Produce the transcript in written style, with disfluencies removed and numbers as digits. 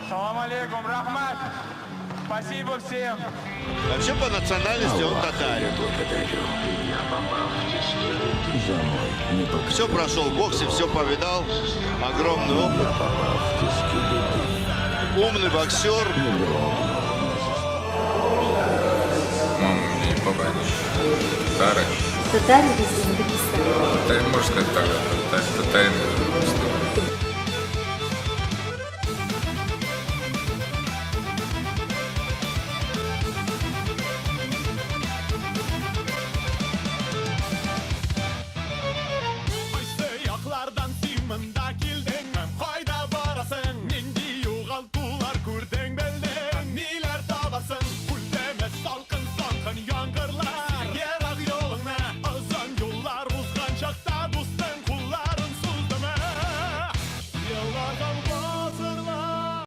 Салам алейкум, рәхмәт. Спасибо всем. Вообще по национальности он татарин. Благодарю. За мой непокорный Все прошел в боксе, все повидал. Огромный опыт. Я попал в тиски беды. Умный боксер. Не дрогнул, не Мама у меня и папа, они татары. Татары везде, в Дагестане. Татарин, можно сказать так, да, татарин, татарин.